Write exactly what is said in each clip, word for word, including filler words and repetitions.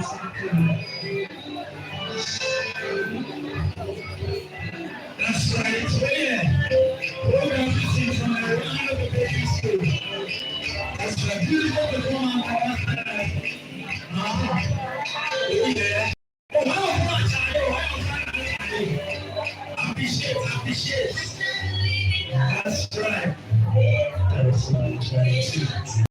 That's right. Yeah. Program is in from the Rwanda Baptist School. That's right. Beautiful performance. Uh-huh. Oh, yeah. Oh, wow. Appreciate, appreciate. That's right. That's right.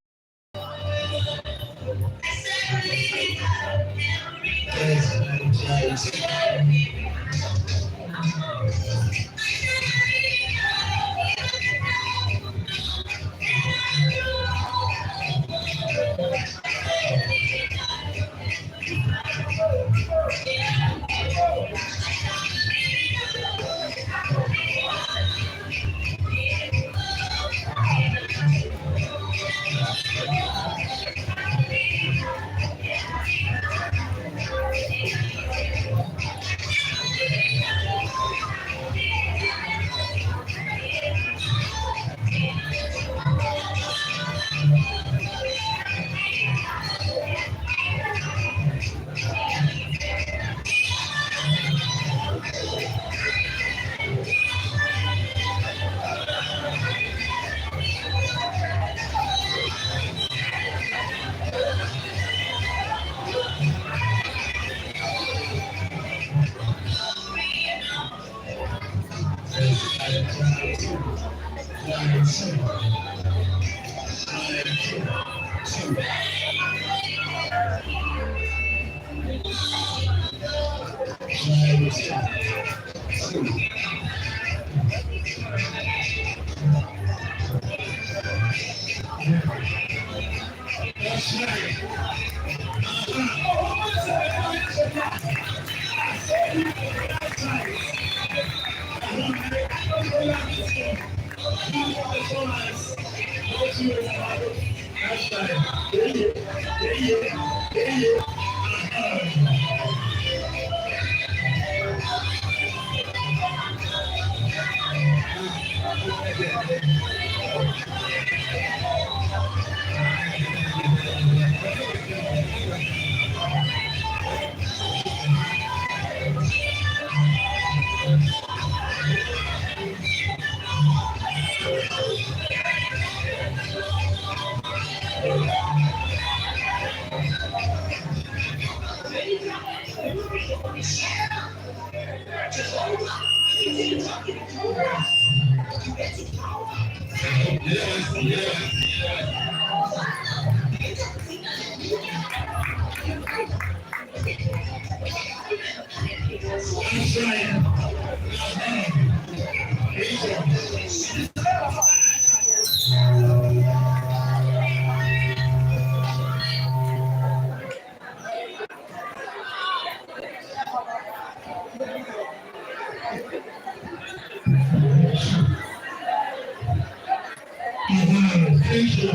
Thank you.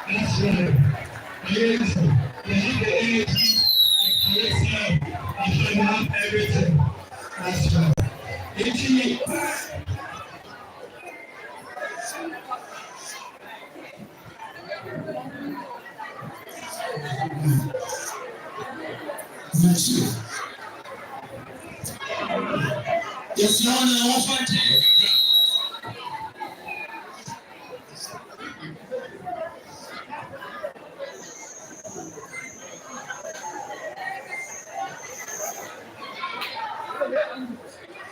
That's right. Yes, they have the energy, the charisma, and they have everything. That's right. It's Yɛsrɛ wo na wɔfa nkyɛ.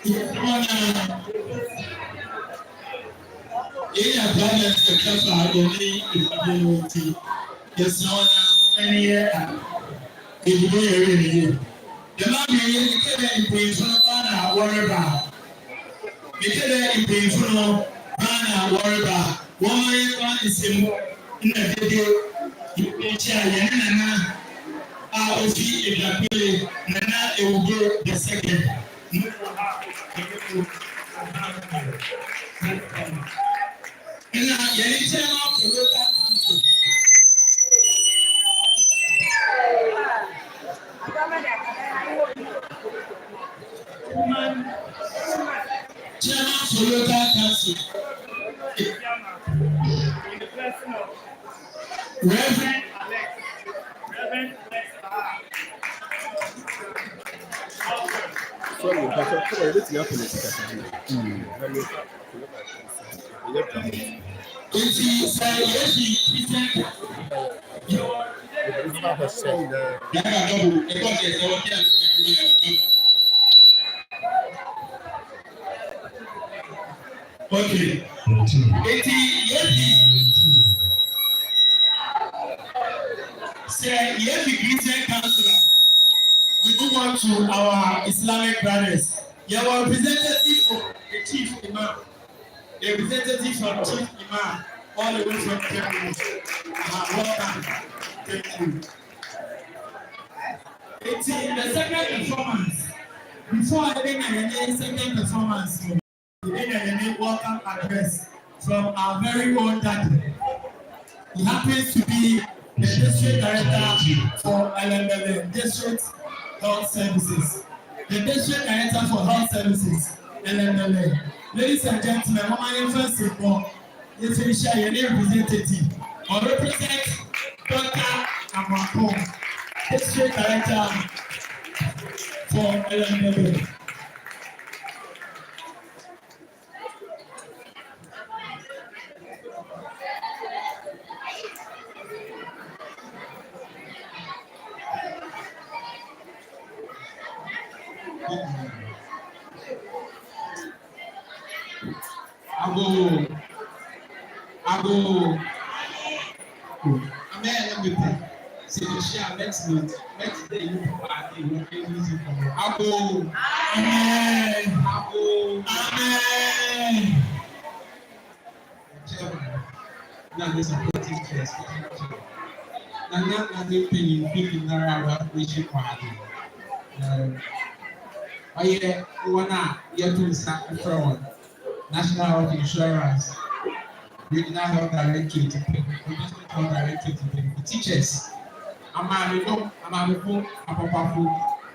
Yɛsrɛ wo na Yɛyɛ abrabɛ kɛkɛ fa ɔne ɛfidie no nti, yɛsrɛ wo na ɛne yɛ a ɛdidi yɛ wɛ ne yɛ. Dɛmaa bie yɛ, mekɛ dɛ mpanyinfo no baa na wɔreba. Mekɛ dɛ mpanyinfo no baa na wɔreba. Wɔmma yɛmfa nsɛm na dede yɛkyia yɛne Nana a ɔfi Aduagbele, Nana Ewugo the second. Ɛna yɛne Chairman of the Local Council. Chairman of the Local Council. Reverend Alex. Reverend Alex. Sorry, Pastor, come on, let's get political. Eti sɛ yɛsi Christian, yɛwɔ, yɛka double, ɛkɔ sɛ sɛ wɔte a. Okay. Eti yɛsi, sɛ yɛsi Christian council a, we move on to our Islamic brothers. Yɛwɔ representative for the chief imam. A representative from Chief Imam, all the way from Cameroon. Uh, welcome. Thank you. Eti the second performance. Before I begin the second performance, we begin the welcome address from our very own daddy. He happens to be the district director for L M L A, District Health Services. The district director for Health Services, L M L A. Ladies and gentlemen, momma yɛmfa nsiemɔ yɛmfa nhyia yɛn representative. Ɔrepresent Doctor Amoako, district director for L M L A. Agoo. Agoo. Amen. Let me pray. Sɛ mehyia a, mɛte, mɛte dɛ yɛn papa ade wɔ ɛyi dzi kɔmɔ. Agoo. Amen. Agoo. Amen. Chairman, na ne supporting chairs, na, na, na ne mpanyinfo nyinara a wɔahyia kɔ ha. Ɛɛ, ɔyɛ wɔn a yɛto nsa frɛ wɔn. National Health Insurance, Regional Health Directorate, District Health Directorate, teachers, amaame nom, amaamefo, apapafo,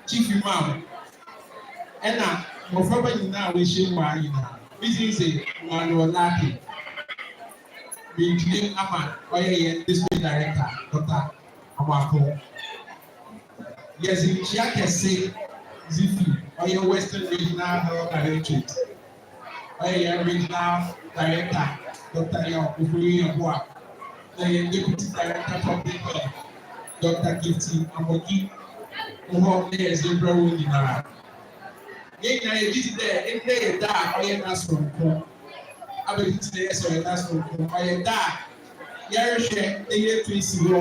chief imam, ɛna mmɔfraba nyinaa a wɔahyia mu a nyinaa. Me din de Emmanuel Larkin. Medwuam ama ɔyɛ yɛn district director, Doctor Amoako. Yɛdze nkyia kɛse dze fi ɔyɛ Western Regional Health Directorate. Ɔyɛ yɛn Regional Director, Doctor Yaw Ofori Yeboah, na yɛn Deputy Director Public Health, Doctor Gifty Amogi, wɔ hɔ na yɛdze rebrɛ hɔn nyinara. Yɛn nyinara yɛgye dzi dɛ ndɛ yɛ da a ɔyɛ da soronko. Adze ntsi na yɛse ɔyɛ da soronko? Ɔyɛ da a yɛrohwɛ na yeetu esi hɔ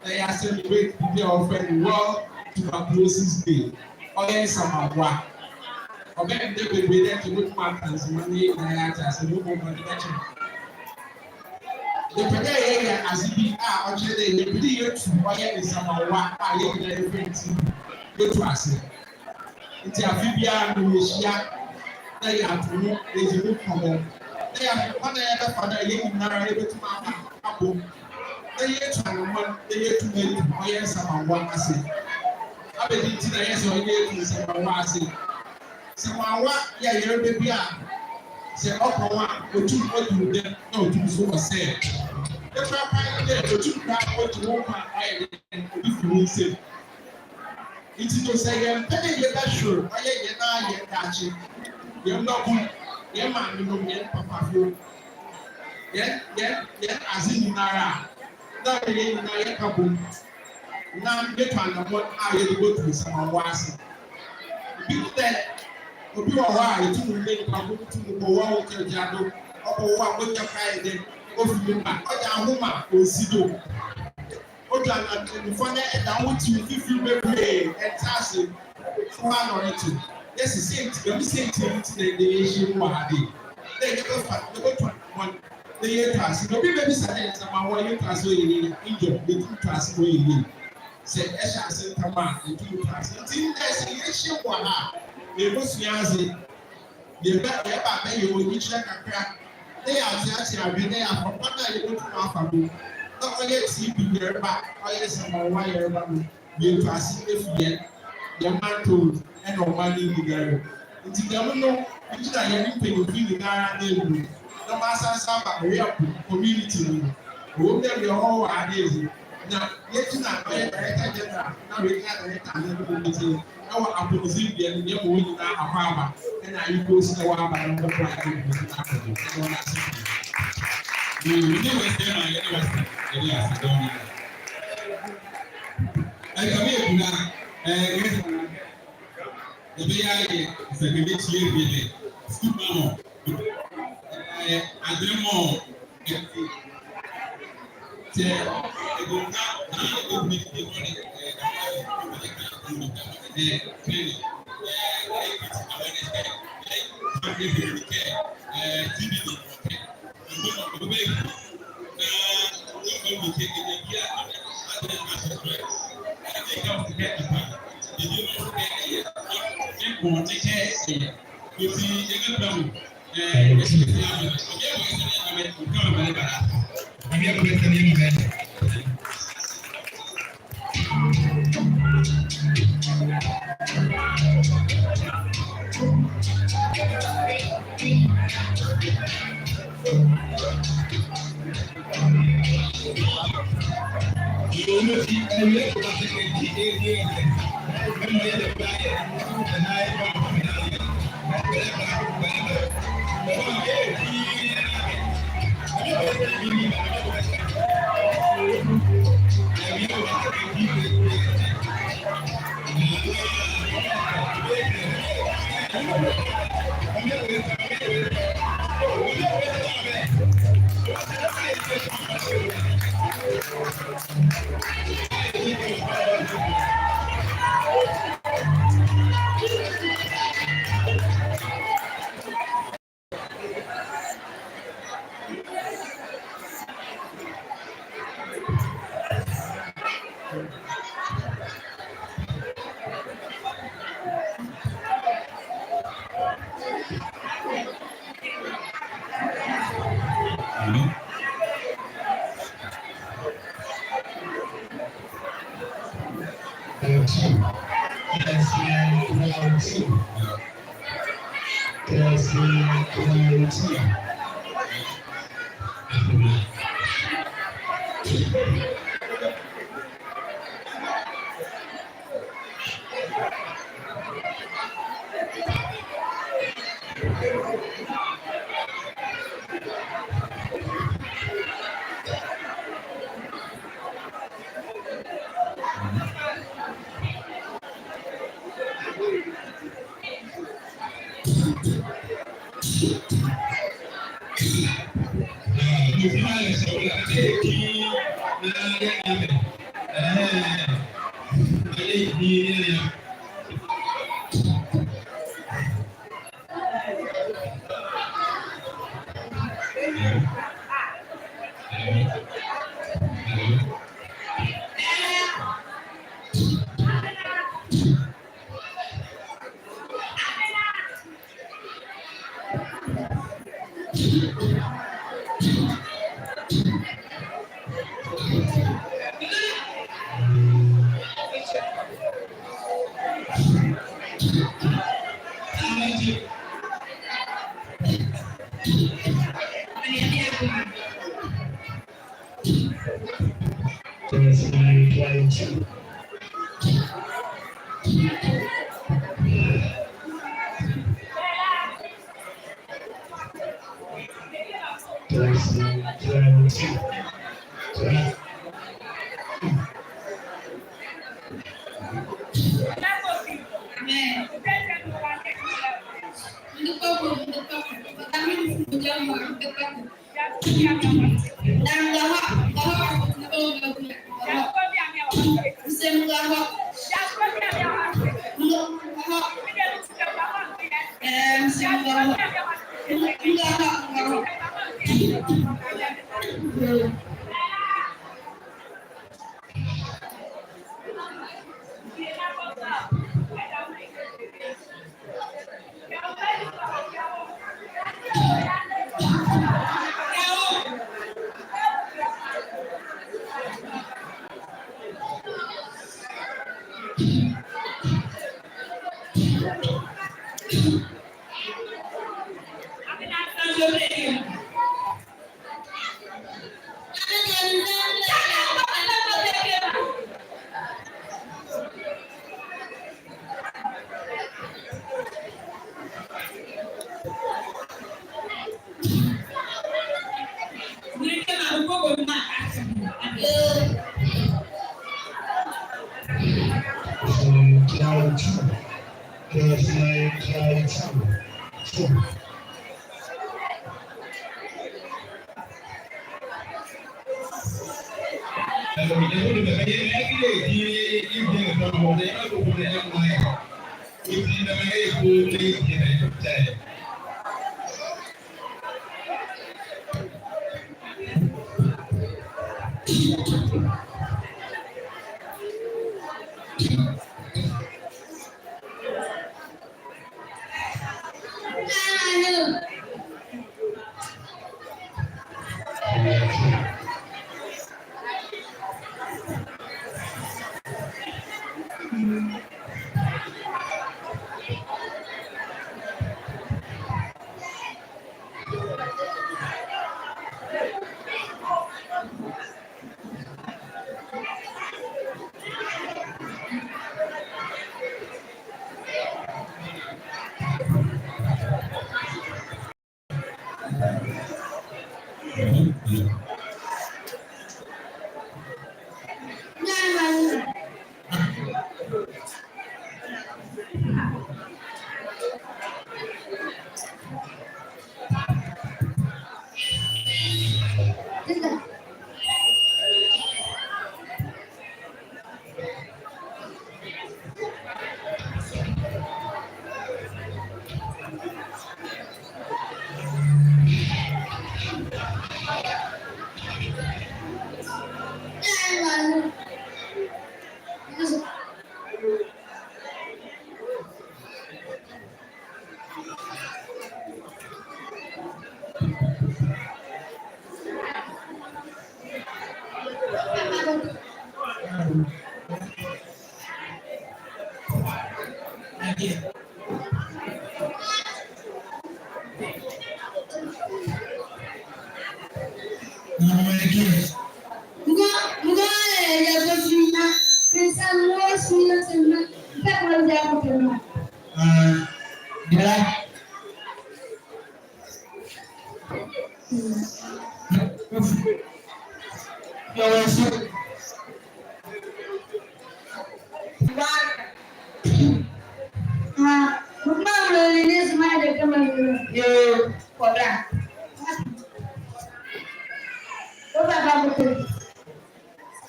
na yɛa-celebrate biribi a wɔfrɛ no World Tuberculosis Day. Ɔyɛ nsamanwa. Ɔbɛyɛ ndɛ beberee dɛ nka yebotum aka ndzɛmba na yɛnyina yɛatse ase, na mbom ɔdze bɛkyɛr. Yɛpɛ dɛ yɛyɛ adze bi a ɔkyerɛ dɛ yɛpɛ dɛ yetu ɔyɛ nsamanwa a yɛnyina yɛfrɛ no T B, yetu ase. Ntsi afe biara no yehyia na yɛato ho, yedzi ho nkɔmbɔ, na yɛahwɛ kwan a yɛbɛfa do a hɛn nyinara yebotum aka abɔ mu na yeetu anamɔn na yeetum etu ɔyɛ nsamanwa ase. Ebɛnadze ntsi na yɛse ɔyɛ yeetu nsamanwa ase? Nsamanwa yɛ yarba bi a sɛ ɔkɔ wo a, otum odu wo dɛm na otum so ɔsɛɛ. Ne korakora nye dɛ otum koraa ɔgye wo nkwa a ɔyɛ dɛn, obi fi wo nsamu. Ntsi no, sɛ yɛmmpɛ dɛ yɛbɛhwer ɔyɛ hɛn ara hɛn daakye, hɛn mbabun, hɛn maamenom, hɛn papafo, hɛn, hɛn, hɛn adze nyinara a, na ɔyɛ hɛn nyina yɛka bɔ mu na yetu anamɔn a yɛdze botu nsamanwa ase. Bi tse dɛ obi wɔ hɔ a, etum nye nyimpa kor tum kɔ war wo kɛgya do, ɔkɔ war a, mogya koraa yɛ dɛn, ofi mu ba, ɔgya ahom a, onnsi do. Odua na nfa na ɛda wo ti fifiri bebree ɛnta ase. Fo ha na ɔrete. Yɛsi sɛnti, dɛm sɛnti yi nti na ɛdɛ yɛhyia mu wɔ ha de. Na yɛbɛfa, yɛbɛtu anamɔn na yɛatu ase. Na obi bɛbisa dɛ nsamanwa yɛatu ase ɔyɛ yie a, njo, yɛtumi tu ase na ɔyɛ yie. Sɛ ɛhyɛ ase ntɛm a, yɛtumi tu ase. Nti ndɛ sɛ yɛhyia mu wɔ ha a, yɛbɛsua adze. Yɛba, yɛba abɛyɛ ɔnyikyerɛ kakra, na yɛatseatsea adwen, na yɛafa kwan a yɛbotum afa do, na ɔyɛ T B yarba, ɔyɛ nsamanwa yarba no, yeetu ase efi hɛn, hɛn mantɔw mu, na ɔman no nyinara mu. Ntsi dɛm no, migyina hɛn mpanyimfo nyinara n'enyim, na masan so aba Oyeapo community no mu, Ɔwɔ mu dɛ bie ɔwɔ adeɛ zi. Na yɛti na ɔyɛ director general, na ɔyɛ director ne no mu ti. Ɛwɔ apɔmuden bie no, yɛ mu nyinaa akɔ aba. Ɛna ayɛ kɔsi na wɔaba na wɔkɔ adeɛ mu na akɔ do. Ɛna wɔn ase. Mm, ne Western ma, yɛ ne Western. Yɛ ne ase dɔn. Ɛka me ekuna, eh, Western. Yɛbɛyɛ ayɛ sɛ kɛmɛ tie bi dɛ. Sukuu ma hɔ. Eh, adrɛ mɔ. Testing, one, two. Testing, one, two. Amen.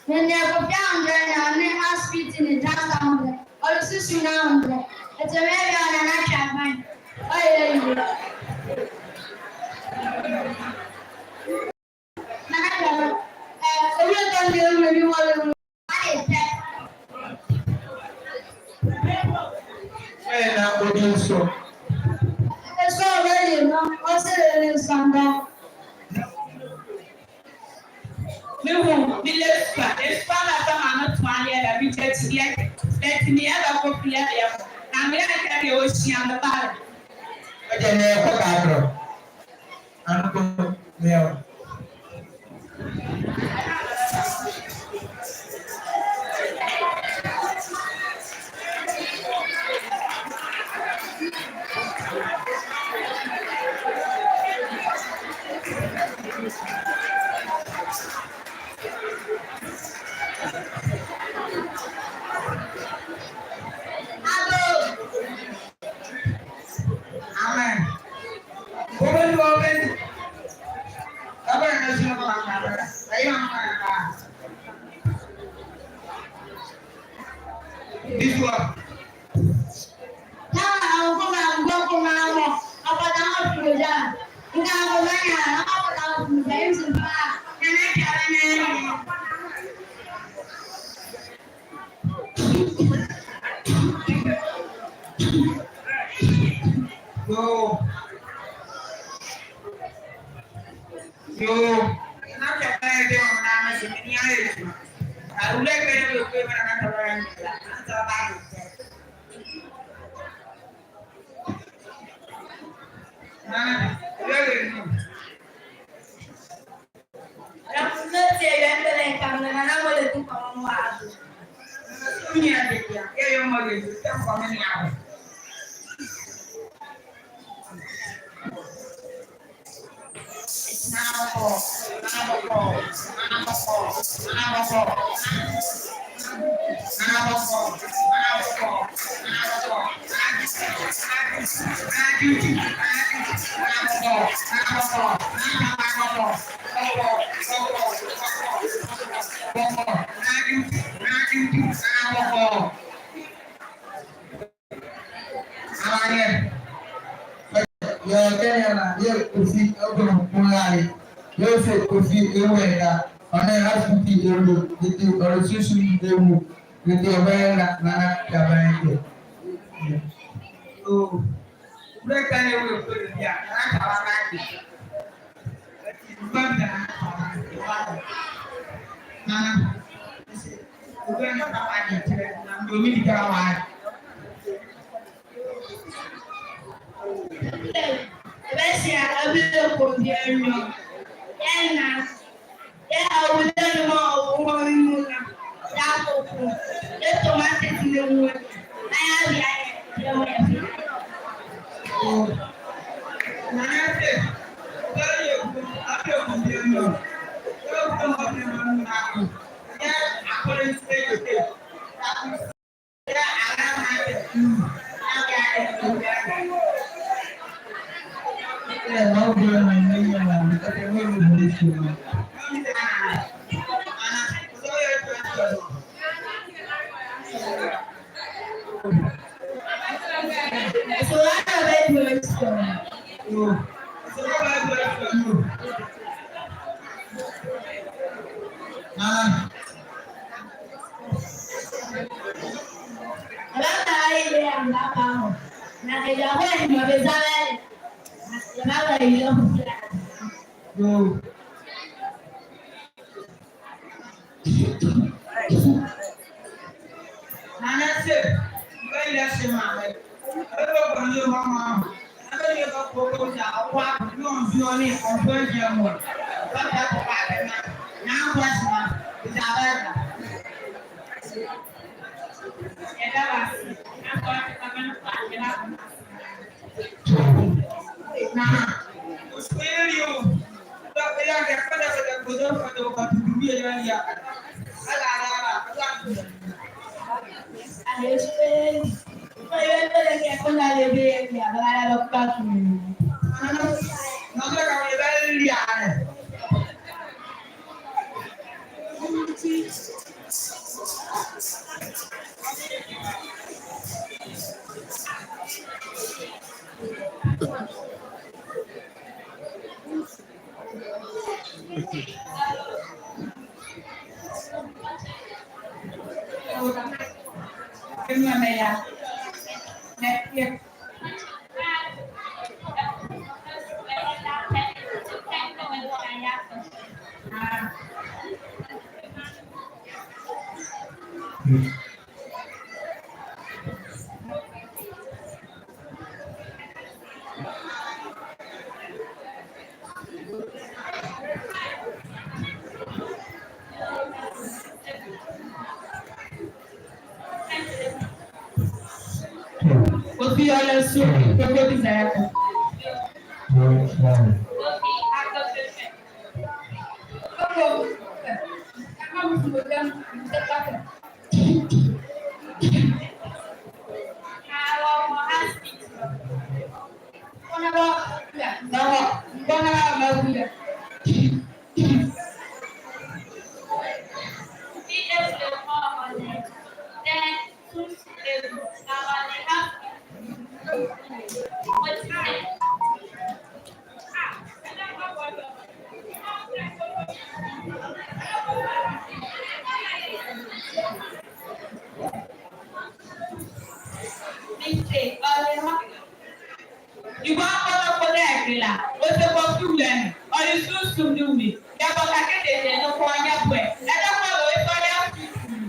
Nene ko pia ɔndrɛ ne ɔne aspiti ne dasa ɔndrɛ. Ɔle susu na ɔndrɛ. Ete me bia na na twa ban. Ɔyɛ yi. Na na twa ban. Eh, ɔyɛ tɔ ne ɔyɛ ni ɔyɛ. Ɔyɛ tɛ. Ɔyɛ na ɔdi nso. Ɛsɛ ɔbɛ yɛ no. Ɔsɛ yɛ ne nsamba. Mehu, mele supa, supa na sa ma no tɔa ne ɛda, me kyɛ kyideɛ, na ti ne ɛda kɔ fie ɛdeɛ kɔ, na me ɛka deɛ ɔhyia me ba. Ɔkyɛ ne ɛkɔ kakorɔ. Ano kɔ, mea. Amen. Woman, woman. Baba na sino ko makabara. Ayo makabara. This one. Tawa au kuma ngoko mamo. Apa tawa kuja. Nga ko banya, apa tawa kuja. Yusu pa. Na na kaba na. Yo. Yo. Na ka ba de na na se ni ayi. A ule ke de ko na na ka ba ni. Na ka ba ni. Na. Yo. Yɛ kɛ yɛ la, yɛ Kofi ɛgɔnwo kpondɛ. Yɛse Kofi ɛwɔ ɛda. Ɔnɛ hospital ɛwɔ, ɛti ɔlɛsusu ɛwɔ, ɛti ɔbɛyɛ la, na na yabɛyɛ kɛ. Oh. Wura ka ne wɔ ɛkpondɛ bia, na na ka wa na kɛ. Ɛti, mba bia, na na ka wa na kɛ. Na na, ɛse, wura ne papa de kyerɛ, na mba mi di ka wa. Ɛbɛhyia abieko biara nyo. Yɛn na. Yɛ awudɔ ne mɔ ɔwɔ ne mu na. Yɛ koko. Yɛ tomatoes ne mu. Na yɛ abia yɛ. Yɛ wɔ yɛ fi. Na yɛ fi. Yɛ yɛ ku. Abieko biara nyo. Yɛ ku mɔ biara nyo na ko. Yɛ akɔlɛ nse yɛ ke. Kofi ɔlɛ su, koko bi za ya ko. Igbo akpọtọkpọ na-ekela, osekwa fulan, ọyị sunsum n'umi, ya bọka kedede n'ụkwụ anya bue, ebe kwa lo ife ọrịa fulan.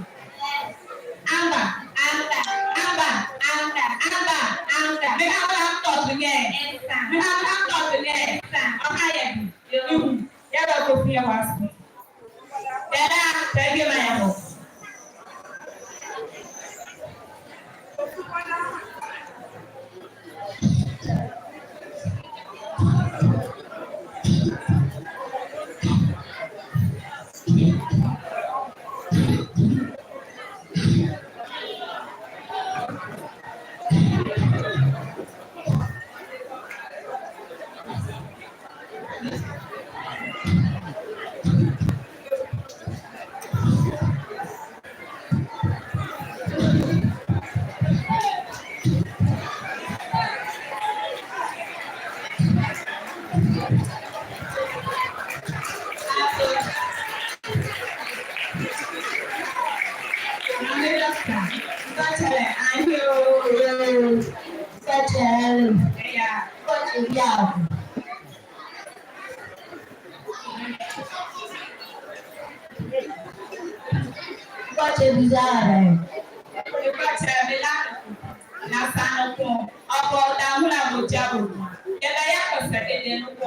Amba, amba, amba, amba, amba, amba. Mịha mịha ntọtụ nye. Mịha mịha ntọtụ nye. Ọha ya bi. Ihu. Ya bọka ofu ya wa asị. Dada, tagi ma ya bụ.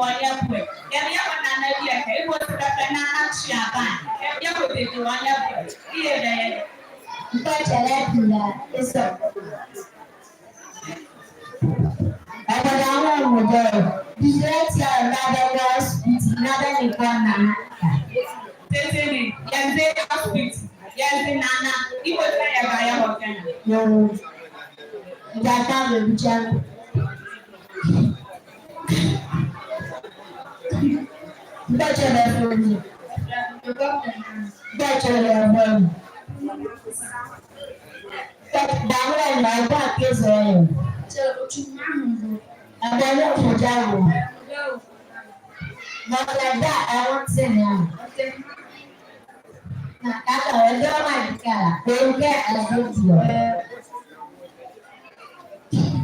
ɔnlea bue. Yɛlea wɔ nana bie ɛkɛ, ɔsi daka na akyia ban. Yɛlea wɔ bie ɔnlea bue. Yɛlea. Mpɔkyɛ lɛ pila, eso. Ɛbɔda wɔ mɔdɛ. Bie tia na bɛ wɔ hospital, na bɛ ne kɔ nana. Tete ni, yɛnze hospital, yɛnze nana. Ibo tɛ yɛba yɛ wɔ kɛ na. Yoo. Ɛgya ta bɛ bi kyɛ. Mpɔkyɛ lɛ fo ni. Mpɔkyɛ lɛ fo ni. Dawura na ɔba kɛzɛ yɛ. Ɛbɛ ne ɔmɔ gya wɔ. Mɔkɛ da ɛwɔ tene a. Na kaka ɔdɔ ma dikala. Kɛ ɛdɔ diɔ.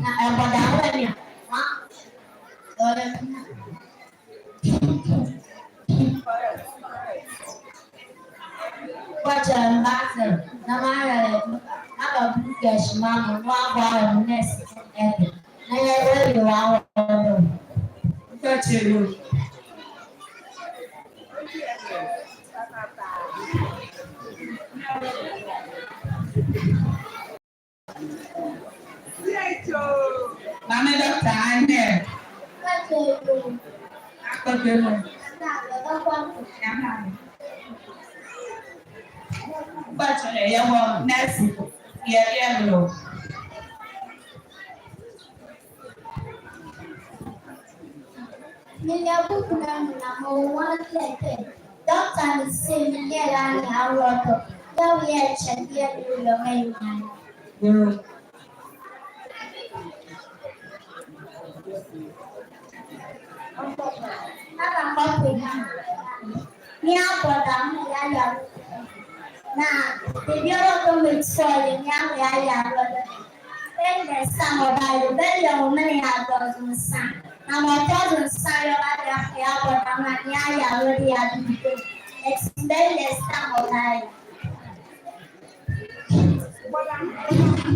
Na ɛbɔ dawura ni a. Ma. Ɔdɔ. Bɔkyɛ mba sɛ, na mara, na ba bu kɛ shima mo, na wa bɔ mo nɛs, ɛdɛ. Na yɛ wɔ yɛ wa wɔ. Bɔkyɛ yo. Maame Dɔketa Anel. Akɔdwe mo. Bɔkyɛ yɛ wɔ nɛs yɛ yɛ lo. Mele buku ne anu na mewɔ kɛkɛ. Dɔketa ne se menyɛ la ne awɔ tɔ. Yɛ wɔ yɛ kyɛ yɛ ne wɔ yɛ mɛ nyinaa. Yoo. Papa, papa, papa. Ni abɔ dame yɛayɛ. Na bɛbiala ɔtɔ mɛti fɔle ni abɔ yɛayɛ. Bɛnlɛ sa mɔ bale, bɛnlɛ mɔ mene yɛ adɔzo nsa. Na mɔ tɔzo nsa yɛ bale yɛabɔ dame ni yɛayɛ ɔde yɛade didi. Eti bɛnlɛ sa mɔ bale.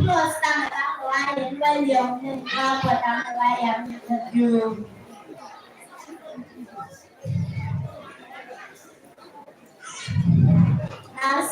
Mɔ sa mɔ bale, bɛnlɛ mɔ mene yɛabɔ dame yɛayɛ. Yoo. As.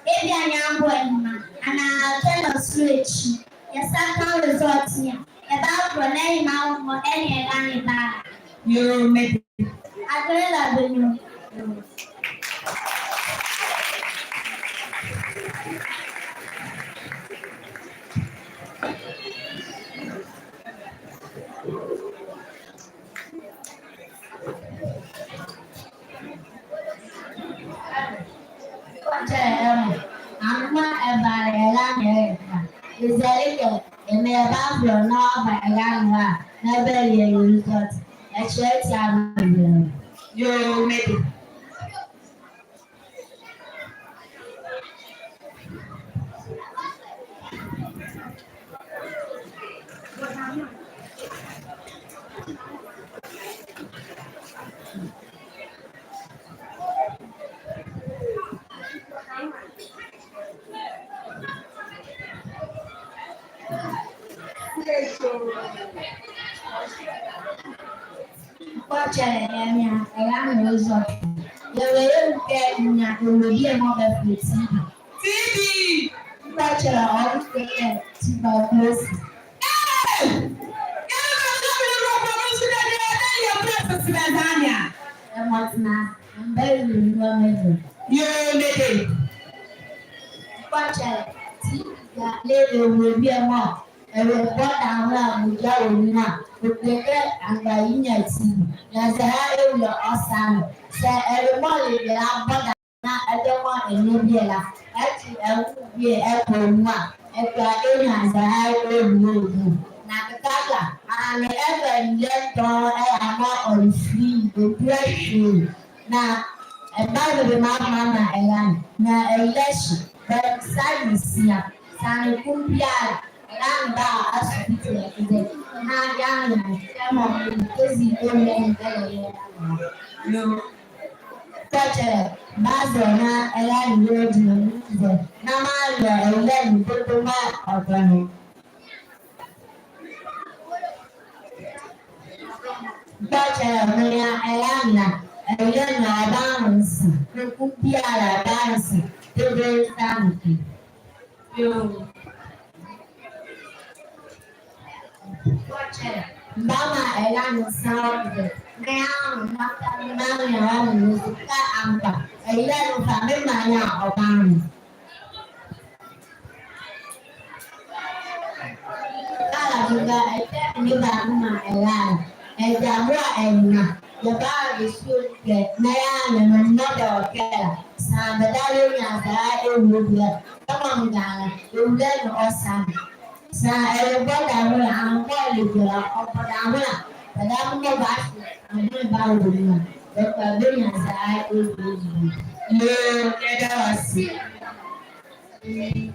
Ebia nyambɔ ɛnima, anaa tɛ nɔ soro ekyi. Yɛsa kan result ne a, yɛbɛaborɔ na ɛnyima wɔ mɔ ɛne ɛra ne ba. Yoo, mede. Adwene la bɛnwu. Kɔkyɛlɛ ɛmɔ, anoma ɛbale ɛra ne ɛra ne ba. Ɛzɛlɛ kɛ, ɛmɛ ɛbaborɔ na ɔba ɛra ne ba, na ɛbɛyɛ yɛ result. Ɛkyɛlɛ tia no ɛbɛyɛ. Yoo, mede. Kɔkyɛlɛ ɛmɛ a, ɛra ne result. Yɛwɔ yɛ wu kɛ nya ɔwɔ bie mɔɔ bɛfɛlɛ T B. T B. Kɔkyɛlɛ ɔwɔ kɛ tuberculosis. Hey! Yɛwɔ kɛ tuberculosis. Yoo, mede. Kɔkyɛlɛ T B a, lɛ ɔwɔ bie mɔɔ ɛwɔ bɔda wɔ a, mɔgya wɔ nu a, ɔkpɛ kɛ anrɛba yenya T B. Na zɛhae ɛwulɛ ɔsa ne. Saa ɛlɛmɔ lɛ bɔda na ɛdɛmɔ ɛnyɛ bie la, ɛkye ɛwo bie ɛkɔ nu a, ɛkpɛ ɛnyia zɛhae ɛwulɛ nu. Na kɛkala, anrɛɛ ɛbɛ nyilɛ tɔɔnwo ɛra mɔɔ ɔle free, ɔdua hwee. Na ɛba bɛbɛ mama mama ɛra ne, na ɛlɛhye, bɛsa ne nsia, saa ne ko biala, ɛra ne ba asopiti ɛkɛ dɛ. Na yɛanlɛ kɛmɔ kɛzi ewule ne ɛlɛ yɛ. Yoo. Kpɔkyɛlɛ, mebazɛ na ɛlɛ ne yɛdina nu zɛ na mealɛ ewule ne bobɔ maa ɔdɔ ne. Kpɔkyɛlɛ, menea ɛlɛ ne la, ewule ne ɔba nwo nsa, noko biala ɔba nwo nsa, dede nsa noko. Yoo. Kpɔkyɛlɛ, mebamaa ɛlɛ ne nsa ɔdɛ, na yɛanwo na menea ɔnwo nsa kɛ ampa, ewule ne fa memaa ne a ɔba nwo. Ala dika ɛtɛ ne ba ne maa ɛlɛ ne. Ɛgya mo a ɛna. Yɛba ɛsuo kɛ na yɛanlɛ ne mɔdɛ ɔkɛ la. Saa bɛdalɛ ne asa a ɛwule bie. Kɛmɔ ngala ewule ne ɔsa ne. Saa ɛlɛbɔ da mo la ankɔ ɛlɛbɔ la ɔbɔ da mo la. Bɛda mo mɔ ba so. Ade ne ba wɔ ne la. Bɛkpa bɛ ne asa a ɛwule bie. Yoo, yɛda wɔ ase. Amen.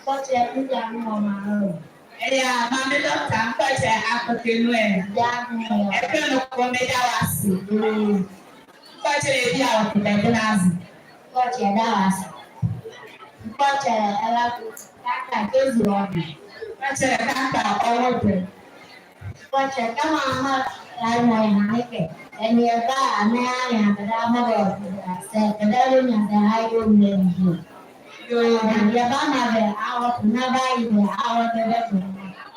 Kpɔkyɛlɛ, media ne mɔɔ maa o. Ɛyɛ, Maame Dɔketa, kpɔkyɛlɛ akpɔkɛ nu ɛ. Ɛkɛ noko meda wɔ ase. Kpɔkyɛlɛ bie a ɔkɛ bɛ bɛnla aze. Kpɔkyɛlɛ, da wɔ ase. Kpɔkyɛlɛ, ɛlɛko kaka kɛzi ɔdɛ. Kpɔkyɛlɛ kaka ɔwɔ dɛ. Kpɔkyɛlɛ, kɛmɔ a mɔɔ la mɔɔ yɛha ne kɛ ɛnee ɛba a, na yɛanlea bɛdalɛ mɔɔ bɛwɔ kɛ bɛdalɛ sɛ kɛdalɛ ne asa a ɛwule ne bie. Yoo, yɛbamaa bɛ awɔto na bɛaye bɛ awɔto bɛ bɛ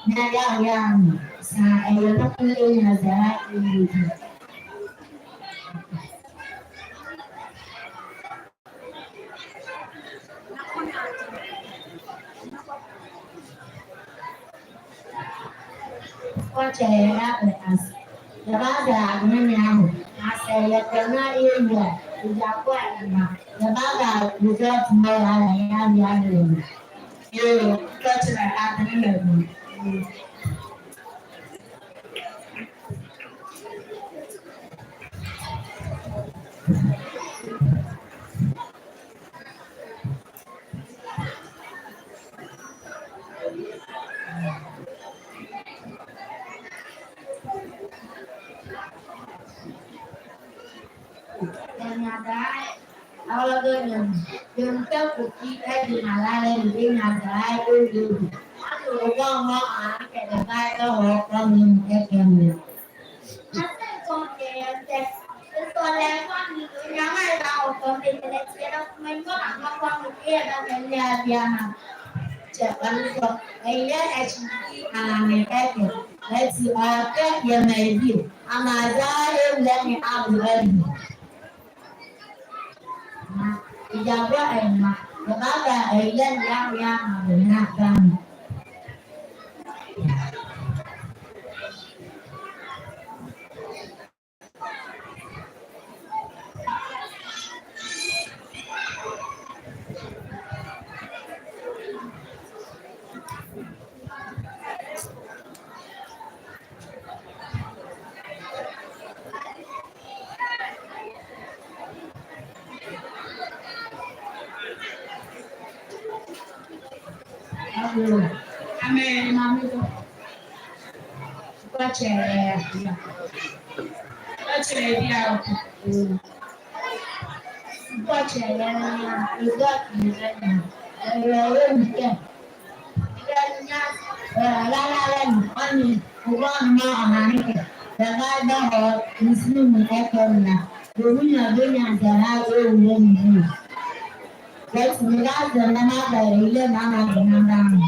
na yɛaye anwo. Saa ɛyɛ noko ne asa a ɛwule bie. Kpɔkyɛlɛ, yɛda bɛ ase. Yɛbaza adenle ne awo. Na saa yɛkɔ na yɛlua, yɛgya kɔ a ɛma. Yɛbaza result mɔɔ yɛala yɛawie adenle ne. Yoo, kpɔkyɛlɛ adenle ne awo. Awolodenle, yemɔ kɛ koki ɛdi malalɛ ne, bie ne asa a ɛwule bie. Ato ɔgɔnwo a kɛ dɛba ɛhɔ kɔ ne ɛkɛ ne. Ati ɔkɛ yɛmaa bie, amaa asa a ɛwule ne awo bie. Na yɛgya bɛ ɛma, yɛbaza ewule ne awo yɛamaa bɛ na bɛanwo. Amen. Maame Dɔketa. Kpɔkyɛlɛ, kpɔkyɛlɛ bie a ɔkɛ. Kpɔkyɛlɛ, ɛyɛ noko ne asa a ɛwule bie. Ɛyɛ, lalɛ ne, ɔnle ɔgɔnwo ne ɔha ne kɛ dɛba ɛhɔ nsi ne ɛkɛ ne la, bie ne bie ne asa a ɛwule ne bie. Ati mebaza na meza ewule ne amaa bɛ na bɛanwo.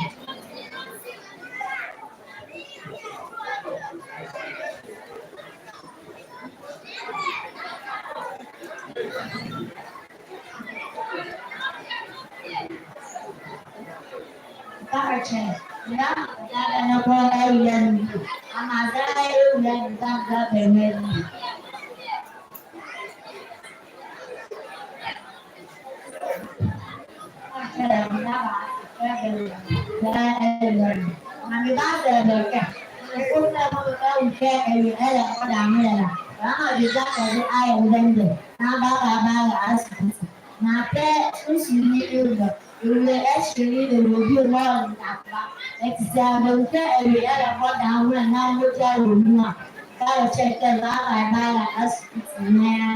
Kpɔkyɛlɛ, Na tɛ, nsusu ne, ewule, ewule ɛhye ne, ewule bie mɔɔ ɛnapa. Ɔti sɛ bɛnwu kɛ awie ɛlɛbɔ dawɔnwo na mɔɔ ɛwɔ nu a, ɛlɛkyɛlɛ kɛ bɛbara bɛara asukuulti ne a.